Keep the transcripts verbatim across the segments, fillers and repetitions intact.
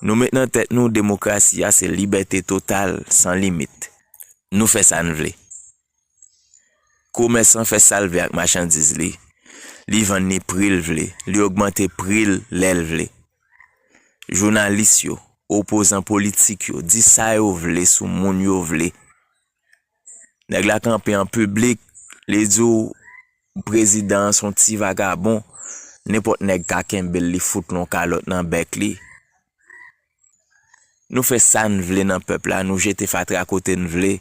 Nou met nan tèt nou demokrasi a se libète total, san limit. Nou fè sa n vle. Komèsan fè sa l vle ak machandiz li. Li vann li pri l vle. Li ogmante pri l lè l vle. Jounalis yo, opozan politik yo, di sa yo vle sou moun yo vle. Nèg la kanpe an piblik, li di w prezidan an se yon ti vagabon, nenpòt nèg ka kenbe l, li fout l yon kalòt nan bèk li. Nou fè sa n vle nan pèp la, nou jete fatra kote n vle.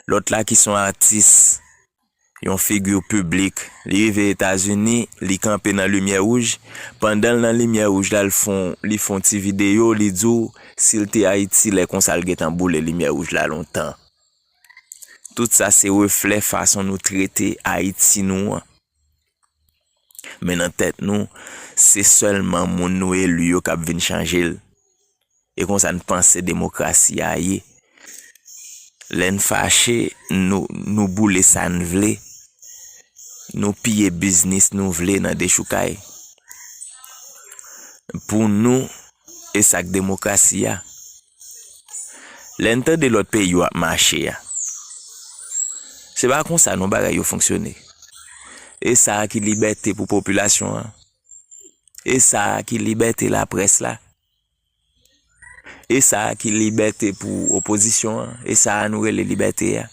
Lòt la ki se yon atis, yon figi piblik, li rive Etazini, li kanpe nan limyè wouj. Pandan l nan limyè wouj la, l fon, li fon ti videyo, li di w si l te Ayiti, lè konsa l gentan boule limyè wouj la lontan. Tout sa se reflè fason nou trete Ayiti nou an. Men nan tèt nou, se sèlman moun nou eli yo k ap vin chanje l. E konsa n panse demokrasi a ye. Lè n fache, nou, nou boule sa n vle. Nou piye biznis nou vle nan dechoukay. Pou nou, e sa k demokrasi a. Lè n tande lòt peyi yo ap mache a, se pa konsa non bagay yo fonksyone. E sa a ki libète pou popilasyon an? E sa a ki libète laprès la? E sa a ki libète pou opozisyon an? E sa a nou rele libète a?